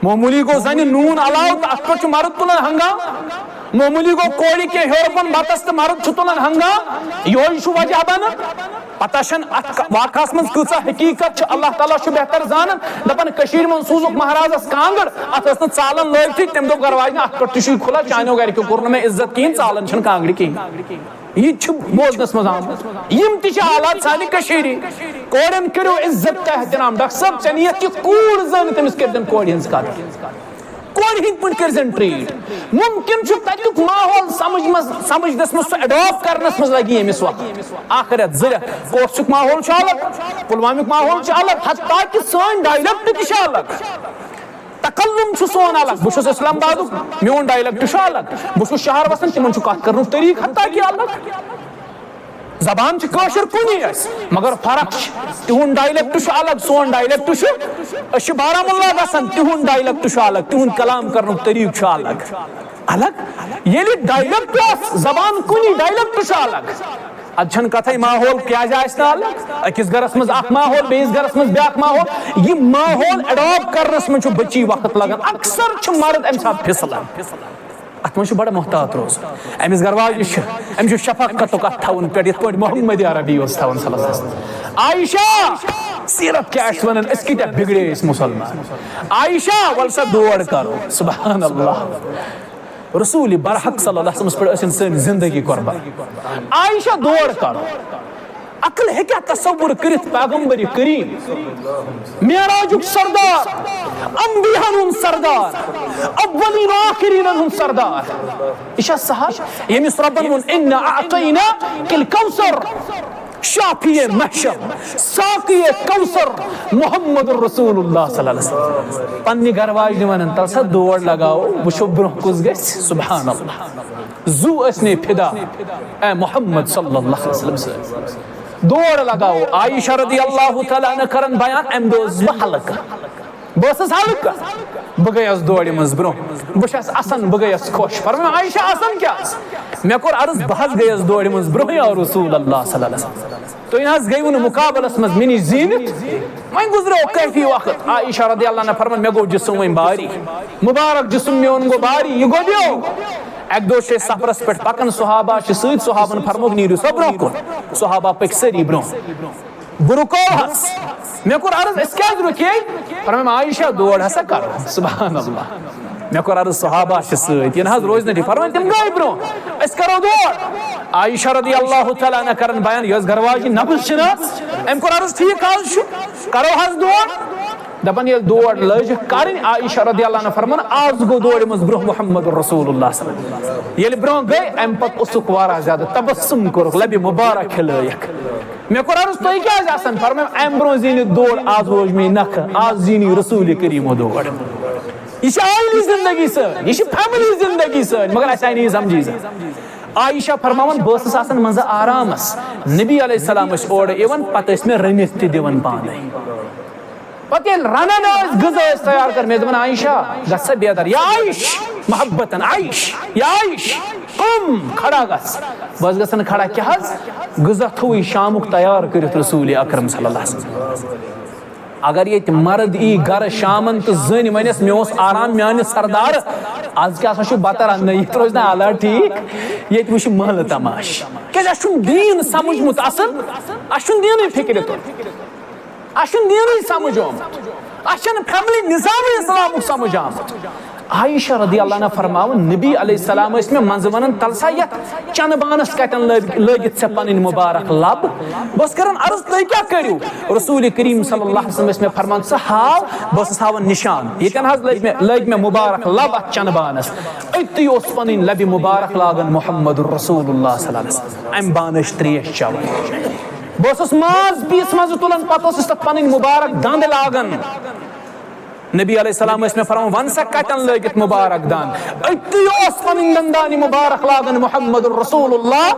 معموٗلی گوٚو زنہِ نوٗن علاوٕ تہٕ اَتھ پٮ۪ٹھ چھُ مرد تُلان ہنگام۔ معموٗلی گوٚو کورِ کینٛہہ ہیوٚر بۄن بتس تہٕ مرد چھُ تُلان ہنگام۔ یِہوٚے چھُ وجہ بنان۔ پتہ چھَنہٕ اَتھ کا-، واقعس منٛز کۭژاہ حقیٖقت چھِ، اللہ تعالیٰ چھُ بہتر زانان۔ دَپان، کٔشیٖرِ منٛز سوٗزُکھ مہرازس کانٛگٕر، اَتھ ٲس نہٕ ژالن لٲگتھٕے، تٔمۍ دوٚپ گرٕ واجنہِ، اَتھ پٮ۪ٹھ تہِ چھُے کھُلا، چانیو گرِکیو کوٚر نہٕ مےٚ عزت کِہیٖنۍ، ژالن چھَنہٕ کانٛگرِ کِہیٖنۍ۔ یہِ تہِ چھُ بوزنس منٛز آمُت۔ یِم تہِ چھِ حالات سانہِ کٔشیٖرِ۔ کورٮ۪ن کٔرِو عزت تہٕ احترام۔ ڈاکٹر صٲب، ژےٚ نِیَتھ یہِ کوٗر زٲنِتھ، تٔمِس کٔرۍزٮ۪ن کورِ ہٕنٛز قدر۔ کورِ ہٕنٛدۍ پٲٹھۍ کٔرۍزٮ۪ن ٹریٖٹ۔ مُمکِن چھُ تَتیُک ماحول سمجھ منٛز، سمجھنَس منٛز، سُہ اڈاپٹ کرنَس منٛز لگہِ یہِ أمِس وقت۔ اَکھ رٮ۪تھ، زٕ رٮ۪تھ۔ کوٹھسُک ماحول چھُ الگ، پُلوامیُک ماحول چھُ الگ، حتیٰ کہِ سٲنۍ ڈایلیکٹ تہِ چھِ الگ۔ تکلم چھُ سون الگ، بہٕ چھُس اسلام آبادُک، میون ڈایلیکٹ چھُ الگ۔ بہٕ چھُس شہر وسان، تِمن چھُ کتھ کرنُک طریٖقہٕ حتیٰ کہِ الگ۔ زبان چھِ کٲشِر کُنی اَسہِ، مگر فرق چھِ، تِہُنٛد ڈایلیکٹ چھُ الگ، سون ڈایلیکٹ چھُ، أسۍ چھِ بارہمولہ گژھان، تِہُنٛد ڈایلیکٹ چھُ الگ، تِہُنٛد کلام کرنُک طریٖقہٕ چھُ الگ۔ الگ؟ ییٚلہِ ڈایلیکٹ آسہِ، زبان کُنی، ڈایلیکٹ چھُ الگ۔ ادٕ چھنہٕ کتھے ماحول کیازِ آسہِ نہٕ الگ، أکِس گرس منٛز اکھ ماحول، بیٚیِس گرس منٛز بیٛاکھ ماحول۔ یہِ ماحول اڈاپٹ کرنس منٛز چھُ بچی وقت لگان، اکثر چھُ مرد امہِ ساتہٕ پھسلان۔ اتھ منٛز چھُ بڑٕ محتاط روزُن۔ أمِس گرٕ واجنہِ چھُ، أمِس چھُ شفقتُک اتھ تھاوُن پٮ۪ٹھ، یِتھ پٲٹھۍ محمد عربی اوس تھاوان صلی اللہ علیہ وسلم۔ عائشہ، سیرت کیٛاہ آسہِ ونان، أسۍ کۭتیٛاہ بگڑے أسۍ مسلمان۔ عائشہ، ول سا دور کرو، سبحان اللہ۔ رسول برحق صلی اللہ علیہ وسلمس پٮ۪ٹھ ٲسِن سٲنۍ زندگی قربان۔ عائشہ دور کرو۔ عقل ہیٚکیٛاہ تصور کٔرِتھ پیغمبر کریم، معراجُک سردار، انبیاہن ہُنٛد سردار، اولین و آخرینن ہُنٛد سردار؟ یہِ چھا سہل؟ ییٚمِس رۄبن ووٚن، "انا اعطیناک الکوثر"، شافی محشر، ساقی کوثر، محمد رسول اللہ صلی اللہ علیہ وسلم۔ پننہِ گرٕ واجنہِ ونان، "تل سا دور لگاو، وٕچھو برونٛہہ کُس گژھِ۔" سبحان اللہ۔ زُو ٲسۍ نے فدا، اے محمد صلی اللہ علیہ وسلم سۭتۍ۔ دور لگاو۔ عائشہ رضی اللہ تعالیٰ عنہ کرن بیان، امہِ دۄہ ٲسٕس بہٕ ہلکہٕ۔ بہٕ ٲسٕس ہلکہٕ۔ بہٕ گٔیَس دورِ منٛز برونٛہہ۔ بہٕ چھَس اَسان، بہٕ گٔیَس خۄش۔ فرمٲو عائشہ، اَسان کیٛاہ؟ مےٚ کوٚر عرض، بہٕ حظ گٔیَس دورِ منٛز برونٛہہ، یا رسول اللہ صلی اللہ علیہ وسلم۔ تُہۍ نہ حظ گٔیوٕ نہٕ مُقابلَس منٛز مےٚ نِش زیٖنِتھ۔ وۄنۍ گُزریو کٲفی وقت۔ عائشہ رضی اللہ عنہ فرمان، مےٚ گوٚو جسم وۄنۍ بھاری۔ مُبارک جسم میون گوٚو بھاری، یہِ گوٚو بیو۔ اَکہِ دۄہ چھِ أسۍ سفرَس پٮ۪ٹھ پَکان، صحابہ چھِ سۭتۍ، صحابن فرمووُکھ، "نیٖرِو سا برونٛہہ کُن۔" صحابہ پٔکۍ سٲری برونٛہہ۔ بہٕ رُکووہس۔ مےٚ کوٚر عرض، "أسۍ کیٛازِ رُکے؟" فرمٲوِم، "عائشہ، دور ہسا کرو۔" سبحان اللہ۔ مےٚ کوٚر عرض، صحابہ چھِ سۭتۍ، یہِ نہ حظ روزِ نہٕ ٹھیٖک۔ فرمٲوِم، "تِم گٔے برونٛہہ، أسۍ کرو دور۔" عائشہ رضی اللہ تعالیٰ عنہ کرن بیان، یۄس گرواجی نبض چھِ نہ حظ، أمۍ کوٚر عرض، "ٹھیٖک حظ چھُ، کرو حظ دور۔" دپان، ییٚلہِ دور لٔج کرٕنۍ، عائشہ رضی اللہ عنہ فرمان، "آز گوٚو دورِ منٛز برونٛہہ محمد رسول اللہ صلی اللہ علیہ وسلم۔" ییٚلہِ برونٛہہ گٔے، اَمہِ پتہٕ اوسُکھ واریاہ زیادٕ تبسم کوٚرُکھ، لبہِ مبارک کھلٲیکھ۔ مےٚ کوٚر عرض، "تُہۍ کیٛازِ آسان؟" فرمٲو، "اَمہِ برونٛہہ زیٖنِتھ دور، آز ووج مےٚ نکھٕ، آز زیٖنی رسول کریٖمو دور۔" یہِ چھِ عائلی زندگی سٲنۍ، یہِ چھِ فیملی زندگی سٲنۍ، مگر اَسہِ آیہِ نہٕ یہِ سمجھی زانٛہہ۔ عائشہ فرماوان، بہٕ ٲسٕس آسان منٛزٕ آرامس، نبی علیہ السلام ٲسۍ اورٕ یِوان، پتہٕ ٲسۍ مےٚ رٔنِتھ تہِ دِوان پانے۔ پتہٕ ییٚلہِ رنان ٲسۍ، غذا ٲسۍ تیار کران، مےٚ ٲسۍ دپان، "عائشہ، گژھ سا بیدار، یا عائش، محبتن عائش، یا عائش، قم، کھڑا گژھ۔" بہٕ حظ گژھان کھڑا، کیٛاہ حظ؟ غذا تھوٚوُے شامُک تیار کٔرِتھ رسول اکرم صلی اللہ علیہ وسلم۔ اگر ییٚتہِ مرد یی گرٕ شامن تہٕ زٔنۍ ونٮ۪س، "مےٚ اوس آرام میانہِ سردار، از کیٛاہ سا چھُ بتہٕ رننَے، ییٚتہِ روزِ نہٕ حالات ٹھیٖک، ییٚتہِ وٕچھِ محلہٕ تماش۔" کیٛازِ اَسہِ چھُنہٕ دیٖن سمجھمُت اصل، اَسہِ چھُنہٕ دیٖنٕے فکرِ توٚرمُت۔ اَسہِ چھُنہٕ دیٖنٕے سمجھ آمُت۔ اَسہِ چھُنہٕ فیملی نظامٕے اسلامُک سمجھ آمُت۔ عائشہ رضی اللہ عنہا فرماوان، نبی علیہ السلام ٲسۍ مےٚ منٛزٕ ونان، "تلہٕ سا یتھ چنہٕ بانس کتٮ۪ن لٲگ-، لٲگِتھ ژےٚ پنٕنۍ مبارک لب؟" بہٕ ٲسٕس کران عرض، "تُہۍ کیٛاہ کٔرِو؟" رسول کریم صلی اللہ علیہ وسلم ٲسۍ مےٚ فرمان، "ژٕ ہاو۔" بہٕ ٲسٕس ہاوان نشان، ییٚتٮ۪ن حظ لٔگۍ مےٚ، لٔگۍ مےٚ مبارک لب اتھ چنہٕ بانس، أتی اوس پنٕنۍ لبہِ مبارک لاگان محمد رسول اللہ صلی اللہ علیہ وسلم۔ امہِ بانہٕ ٲسۍ تریش چٮ۪وان۔ بہٕ اوسُس ماز پیٖس منٛزٕ تُلان، پتہٕ اوسُس تتھ پنٕنۍ مبارک دند لاگان۔ نبی علیہ السلام ٲسۍ مےٚ فرماوان، "وَن سا کَتٮ۪ن لٲگِتھ مُبارک دَنٛد؟" أتی اوس پَنٕنۍ دَنٛدانہِ مُبارک لاگان محمد رسول اللہ۔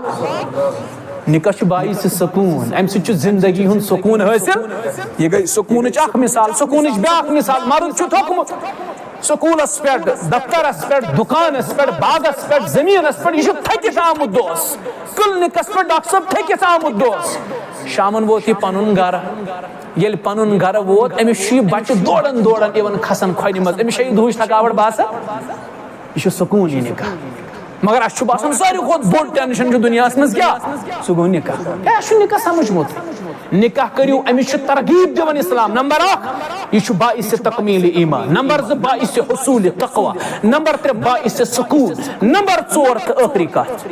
نکاح چھُ باعث سکوٗن، اَمہِ سۭتۍ چھُ زِندگی ہُنٛد سکوٗن حٲصِل۔ یہِ گٔے سکوٗنٕچ اَکھ مِثال، سکوٗنٕچ بیٛاکھ مِثال، مرد چھُ تھوٚکمُت سکوٗلَس پٮ۪ٹھ، دفترَس پٮ۪ٹھ، دُکانَس پٮ۪ٹھ، باغَس پٮ۪ٹھ، زٔمیٖنَس پٮ۪ٹھ، یہِ چھُ تھٔکِتھ آمُت دۄہَس، کِلنِکَس پٮ۪ٹھ ڈاکٹر صٲب تھٔکِتھ آمُت دۄہَس، شامَن ووت یہِ پَنُن گَرٕ۔ ییٚلہِ پَنُن گَرٕ ووت، أمِس چھُ یہِ بَچہٕ دوران دوران یِوان کھسان کھۄنہِ منٛز، أمِس چھےٚ یہِ دُہٕچ تھکاوٹ باسان، یہِ چھُ سکوٗن یہِ نِکاح۔ مگر اَسہِ چھُ باسان ساروی کھۄتہٕ بوٚڑ ٹینشن چھُ دُنیاہَس منٛز کیٛاہ؟ سُہ گوٚو نِکاح۔ ہے، اَسہِ چھُ نِکاح سَمجھمُت۔ نِکاح کٔرِو، أمِس چھُ ترغیب دِوان اِسلام۔ نمبر اَکھ، یہِ چھُ باعث تکمیل ایمان۔ نمبر زٕ، باعث حصول تقوی۔ نمبر ترٛےٚ، باعث سکوٗن۔ نمبر ژور تہٕ ٲخری کَتھ،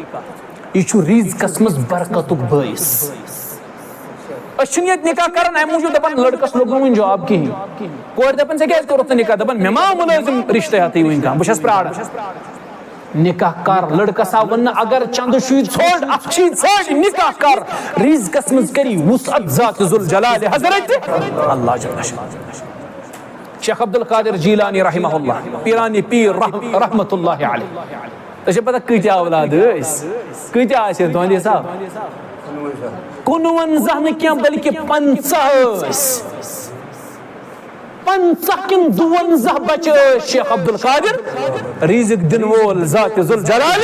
یہِ چھُ رِزقَس منٛز برکتُک بٲعث۔ أسۍ چھِنہٕ ییٚتہِ نِکاح کران اَمہِ موٗجوٗب دَپان لٔڑکَس لوٚگ نہٕ وُنہِ جاب کِہیٖنۍ۔ کورِ دَپان، "ژےٚ کیٛازِ کوٚرُتھ نہٕ نِکاح؟" دَپان، "مےٚ ما مُلٲزِم رِشتہٕ ہٮ۪تھٕے وٕنہِ کانٛہہ؟ بہٕ چھَس پرٛاران۔" نِکاح کر، لٔڑکَس آو وَننہٕ، اگر چندٕ چھُے ژھوٚٹ، اَتھٕ چھُے ژھٔٹۍ، نِکاح کر۔ رِزقَس منٛز کٔری وُسعت ذات ذوالجلالِ حضرت اللہ جل شانہ۔ شیخ عبدالقادر جیلانی رحمہ اللہ، پیرانی پیر رحم-، رحمت اللہ علیہ۔ تۄہہِ چھا پتہ کۭتیاہ اولاد ٲسۍ؟ کۭتیاہ ٲسۍ تُہنٛدِ حساب؟ کُنوَنزاہ نہٕ کینٛہہ، بلکہِ پنٛژاہ ٲسۍ۔ پنٛژاہ کِنہٕ دُوَنزاہ بچہٕ ٲسۍ شیخ عبدالقادر، رزق دِنہٕ وول ذات ذوالجلال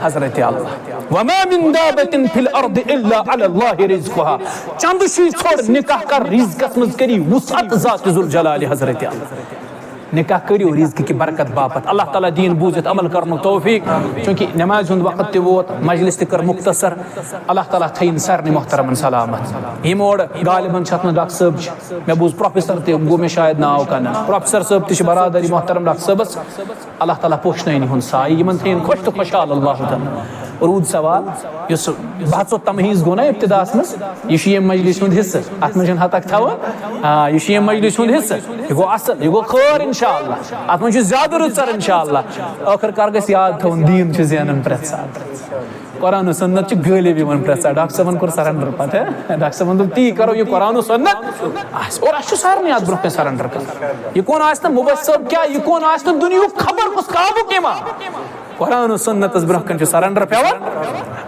حضرت اللہ۔ وما من دابة في الأرض إلا على الله رزقها۔ چندٕ چھُے ژھوٚٹ، نکاح کر، رزقس منٛز کٔری وسعت ذات ذوالجلال حضرت اللہ۔ نکاح کٔرِو رزقہٕ کہِ برکت باپتھ۔ اللہ تعالیٰ دِیِن بوٗزِتھ عمل کرنُک توفیق۔ چونکہ نمازِ ہُنٛد وقت تہِ ووت، مجلس تہِ کٔر مختصر۔ اللہ تعالیٰ تھٲیِن سارنٕے محترمن سلامت۔ یِم اورٕ غالباً چھِ اتھ منٛز ڈاکٹر صٲب چھِ، مےٚ بوٗز پروفیسر تہِ گوٚو مےٚ شاید ناو کنہٕ۔ پروفیسر صٲب تہِ چھِ برادری محترم ڈاکٹر صٲبس۔ اللہ تعالیٰ پوشنٲیِن یِہُنٛد سایہِ، یِمن تھٲیِن خۄش تہٕ خۄشحال اللہ تعالیٰ۔ روٗد سوال، یُس بحث و تمہیٖز گوٚو نا ابتداہس منٛز، یہِ چھُ ییٚمہِ مجلسہِ ہُنٛد حصہٕ، اتھ منٛز چھُنہٕ ہتک تھاوُن۔ آ، یہِ چھُ ییٚمہِ مجلسہِ ہُنٛد حصہٕ، یہِ گوٚو اصل، یہِ گوٚو خٲر انشاءاللہ۔ اتھ منٛز چھُ زیادٕ رٕژر انشاءاللہ۔ ٲخٕر کار گژھِ یاد تھاوُن، دیٖن چھُ زینان پرٛٮ۪تھ ساتہٕ۔ قرآن و سنت چھُ غٲلب یِوان پرٛٮ۪تھ ساتہٕ۔ ڈاکٹر صٲبن کوٚر surrender پتہٕ، ہہ؟ ڈاکٹر صٲبن دوٚپ، "تی کرو، یہِ قرآن و سنت آسہِ۔" اور اَسہِ چھُ سارنٕے اتھ برونٛہہ کنہِ surrender کرُن۔ یہِ کون آسہِ نہٕ مُبصر کیٛاہ، یہِ کون آسہِ نہٕ دُنیہُک خبر کُس قابُک اِمام۔ قرآن و سنتس برونٛہہ کنہِ چھُ surrender پٮ۪وان،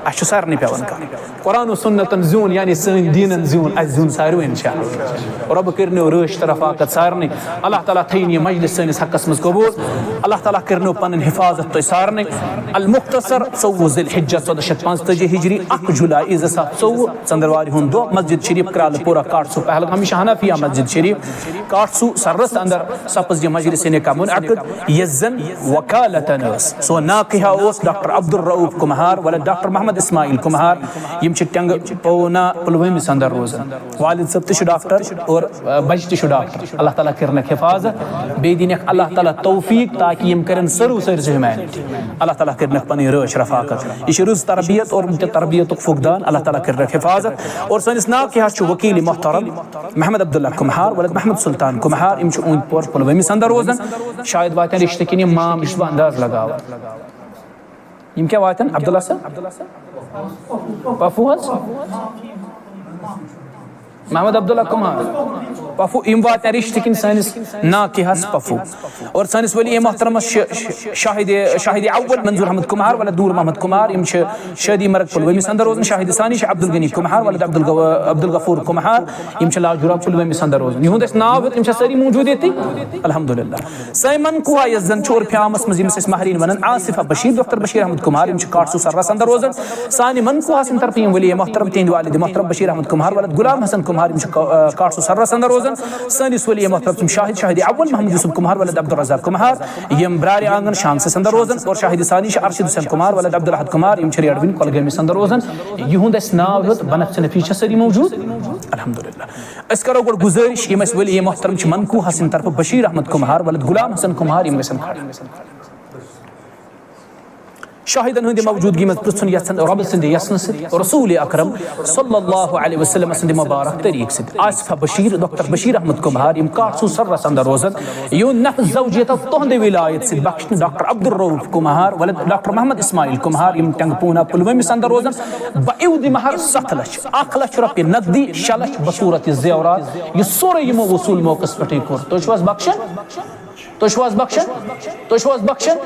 اَسہِ چھُ سارنٕے پٮ۪وان کرُن۔ قرآن و سنتن زیوٗن، یعنی سٲنۍ دیٖنن زیوٗن، اَسہِ زیوٗن ساروٕے انشاءاللہ۔ رۄبہٕ کٔرِنو رٲچھ تہٕ رفاقت سارنٕے۔ اللہ تعالیٰ تھٲیِن یہِ مجلس سٲنِس حقس منٛز قبوٗل۔ اللہ تعالیٰ کٔرِنو پنٕنۍ حفاظت تۄہہِ سارنٕے۔ المختصر، ژوٚوُہ ذی الحجہ، ژۄدہ شیٚتھ پانٛژتٲجی ہجری، اکھ جولائی زٕ ساس ژوٚوُہ، ژندروارِ ہُنٛد دۄہ، مسجد شریف کرالہٕ پورہ کاٹھسو پہلگام، یہِ چھِ حنفیہ مسجد شریف کاٹھسو سرس اندر سپٕز یہِ مجلس نکاح منعقد، یۄس زن وکالتن ٲس۔ سون ناکحہ اوس ڈاکٹر عبدالرؤف کمہار ولد ڈاکٹر محمد اسماعیل کمہار۔ یِم چھِ ٹنگ پونا پلوٲمِس اندر روزان۔ والد صٲب تہِ چھُ ڈاکٹر اور، آ، بچہِ تہِ چھُ ڈاکٹر۔ اللہ تعالیٰ کٔرنَکھ حفاظت، بیٚیہِ دِنَکھ اللہ تعالیٰ توفیق تاکہِ یِم کَرن serve سٲرسٕے humanity۔ اللہ تعالیٰ کٔرنَکھ پَنٕنۍ رٲچھ رفاقت۔ یہِ چھِ رٕژ تربیت اور تہِ تربیتُک فقدان، اللہ تعالیٰ کٔرنَکھ حفاظت۔ اور سٲنِس ناکحس چھُ وکیل محترم محمد عبداللہ کمہار ولد محمد سلطان کمہار، یِم چھِ اوٗنتۍ پور پلوٲمِس اندر روزان۔ شاید واتن رشتہٕ کِنۍ یِم مام، یہِ چھُس بہٕ انداز لگاوان۔ یِم کیٛاہ واتن؟ عبداللہ صٲب؟ پفو حظ؟ محمد عبداللہ کمہار۔ پفو، یِم واتن رشتہٕ کِنۍ سٲنِس ناکحس پفو۔ اور سٲنِس ولی محترمس چھِ شاہد، شاہد اول منظور احمد کمہار ولد نور محمد کمہار، یِم چھِ شادی مرگ پلوٲمِس اندر روزان۔ شاہد ثانی چھِ عبدالغنی کمہار ولد عبدالغ-، عبدالغفور کمہار، یِم چھِ لاجورا پلوٲمِس اندر روزان۔ یِہُنٛد اَسہِ ناو ہیوٚت، یِم چھا سٲری موٗجوٗد ییٚتی؟ الحمدللہ۔ سٲنۍ منقوہ یۄس زن چھِ عرفِ عامس منٛز ییٚمِس أسۍ مہرِنۍ ونان، آصفہ بشیر، ڈاکٹر بشیر احمد کمہار، یِم چھِ کاٹھسو سرس اندر روزان۔ سانہِ منقوہ سٕنٛدِ طرفہٕ یِم ولی محترم، تِہنٛدۍ والد محترم بشیر احمد کمہار ولد غلام حسن کمہار، یِم چھِ کا-، آ، کاٹھسو سرس اندر روزان۔ سٲنِس ولی محترم چھِ شاہد، شاہد اول محمد یوسف کمہار ولد عبدالرزاق کمہار، یِم برارِ آنگن شانگسس اندر روزان، اور شاہد ثانی چھِ ارشد حسین کمہار ولد عبدالاحد کمہار، یِم چھِ ریڈوٕنۍ کۄلگٲمِس اندر روزان۔ یِہُنٛد اَسہِ ناو ہیوٚت، بنفسِ نفیس چھِ سٲری موجود۔ الحمدللہ۔ أسۍ کرو گۄڈٕ گُزٲرِش، یِم اَسہِ ولی محترم چھِ منکوہ حسن طرفہٕ بشیر احمد کمہار ولد غلام حسن کمہار، یِم گژھن کھڑا۔ شاہدن ہٕنٛدِ موجودگی منٛز پرژھُن یژھن رۄبہٕ سٕنٛدِ یژھنہٕ سۭتۍ، رسول اکرم صلی اللہ علیہ وسلم سٕنٛدِ مبارک طریقہٕ سۭتۍ، آصفہ بشیر، ڈاکٹر بشیر احمد کمہار، یِم کاٹھ سو سرس اندر روزان، یِہُنٛد نفس زوجیت تُہنٛدِ ولایت سۭتۍ بخشنہٕ ڈاکٹر عبدالرؤف کمہار ولد ڈاکٹر محمد اسماعیل کمہار، یِم ٹنگ پونا پلوٲمِس اندر روزان، بعوضِ مہر ستھ لچھ، اکھ لچھ رۄپیہِ نقدی، شےٚ لچھ بصورت زیورات، یہِ سورُے یِمو وصول موقعس پٮ۪ٹھٕے کوٚر۔ تُہۍ چھِو حظ بخشان؟ تُہۍ چھِو حظ بخشان؟ تُہۍ چھِو حظ بخشان؟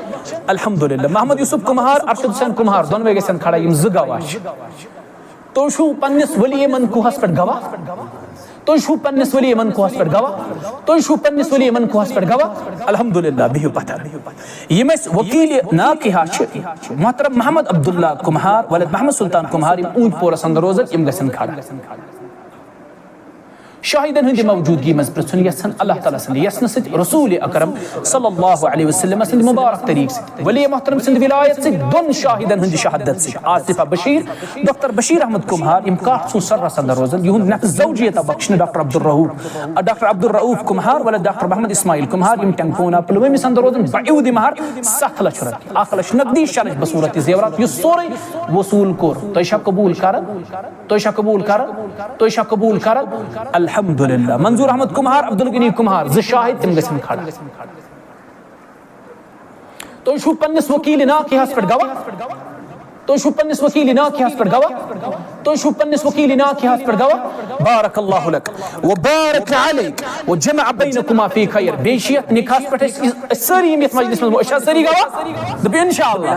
الحمدللہ۔ محمد یوسف کمہار، ارشد حسین کمہار، دۄنوَے گژھن کھڑا، یِم زٕ گواہ چھِ۔ تُہۍ چھِو پننِس ولی منکوہس پٮ۪ٹھ گواہ؟ تُہۍ چھِو پننِس ولی منکوہس پٮ۪ٹھ گواہ؟ تُہۍ چھِو پننِس ولی منکوہس پٮ۪ٹھ گواہ؟ الحمدللہ، بِہِو پتھر۔ یِم اَسہِ وکیل ناکحہ چھِ، محترم محمد عبداللہ کمہار ولد محمد سلطان کمہار، یِم اوٗنتۍ پورس اندر روزان، یِم گژھن کھڑا۔ شاہدن ہٕنٛدِ موجودگی منٛز پرژھُن یژھن اللہ تعالیٰ سٕنٛدِ یژھنہٕ سۭتۍ، رسول اکرم صلی اللہ علیہ وسلم سٕنٛدِ مبارک طریقہٕ سۭتۍ، ولی محترم سٕنٛدِ ولایت سۭتۍ، دۄن شاہدن ہٕنٛدِ شہادت سۭتۍ، آصفہ بشیر، ڈاکٹر بشیر احمد کمہار، یِم کاٹھ سو سرس اندر روزان، یِہُنٛد نفس زوجیت بخشنہٕ ڈاکٹر عبدالرؤف، ڈاکٹر عبدالرؤف کمہار ولد ڈاکٹر محمد اسماعیل کمہار، یِم ٹنگ پونا پلوٲمِس اندر روزان، بعوضِ مہر ستھ لچھ رۄپیہِ، اکھ لچھ نقدی، شےٚ لچھ بصورت زیورات، یہِ سورُے وصول کوٚر۔ تُہۍ چھا قبول کران؟ تُہۍ چھا قبول کران؟ تُہۍ چھا قبول کران؟ الحمدللہ۔ منظور احمد کمہار، عبدالغنی کمہار، زٕ شاہد، تِم گژھن کھڑا۔ تُہۍ چھِو پننِس وکیل ناکحس پٮ۪ٹھ گواہ؟ تُہۍ چھِو پننِس وکیل ناکحس پٮ۪ٹھ گواہ؟ تُہۍ چھِو پننِس وکیل ناکحس پٮ۪ٹھ گواہ؟ بارک اللہ لک و بارک علیک و جمع بینکما فی خیر۔ بیٚیہِ چھِ یتھ نکاحس پٮ۪ٹھ أسۍ، أسۍ سٲری یِم یتھ مجلس منٛز، أسۍ چھا سٲری گواہ؟ دٔپِو انشاءاللہ۔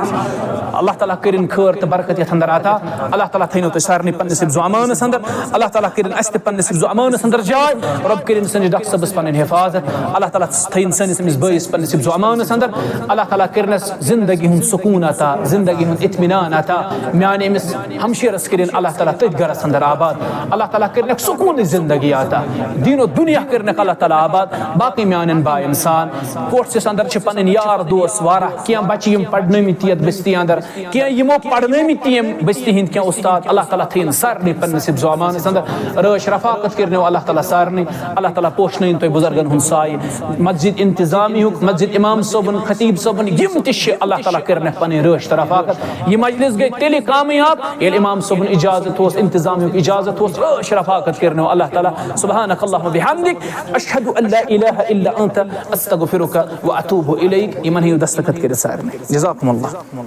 اللہ تعالیٰ کٔرِن خٲر تہٕ برکت یتھ اندر عطا۔ اللہ تعالیٰ تھٲینو تُہۍ سارنٕے پننِس حفظ و امانس اندر۔ اللہ تعالیٰ کٔرِن اسہِ تہِ پننِس حفظ و امانس اندر جاے۔ رب کٔرِن سٲنِس ڈاکٹر صٲبس پنٕنۍ حفاظت۔ اللہ تعالیٰ تھٲیِن سٲنِس أمِس بٲیِس پننِس حفظ و امانس اندر۔ اللہ تعالیٰ کٔرِنس زندگی ہُنٛد سکوٗن عطا، زندگی ہُنٛد اطمینان عطا۔ میانہِ أمِس ہمشیرس کٔرِن اللہ تعالیٰ تٔتھۍ گرس اندر آباد۔ اللہ تعالیٰ کٔرِنکھ سکوٗنٕچ زندگی عطا۔ دین و دنیا کٔرِنکھ اللہ تعالیٰ آباد۔ باقٕے میانٮ۪ن باین سان کوٹھسِس اندر چھِ پنٕنۍ یار دوس واریاہ، کینٛہہ بچہِ یِم پرنٲومٕتۍ تہِ یتھ بستی اندر، کینٛہہ یِمو پرنٲومٕتۍ تہِ یِم بستی ہٕنٛدۍ کینٛہہ استاد۔ اللہ تعالیٰ تھٲیِن سارنٕے پننِس حفظ و امانس اندر۔ رٲچھ رفاقت کٔرنو اللہ تعالیٰ سارنٕے۔ اللہ تعالیٰ پوشنٲیِن تُہۍ بُزرگن ہُنٛد سایہِ۔ مسجد انتظامیہُک، مسجد امام صٲبُن، خطیب صٲبُن، یِم تہِ چھِ، اللہ تعالیٰ کٔرنکھ پنٕنۍ رٲچھ تہٕ رفاقت۔ یہِ مجلس گٔے تیٚلہِ کامیاب ییٚلہِ امام صٲبُن اجازت اوس، انتظامیہُک اجازت اوس، رٲچھ رفاقت کٔرنو اللہ تعالیٰ۔ سبحانک اللہم و بحمدک، اشہد ان لا الہ الا انت، استغفرک و اتوب الیک۔ یِمن ہیٚیِو دستخط کٔرِتھ سارنٕے۔ جزاکم اللہ۔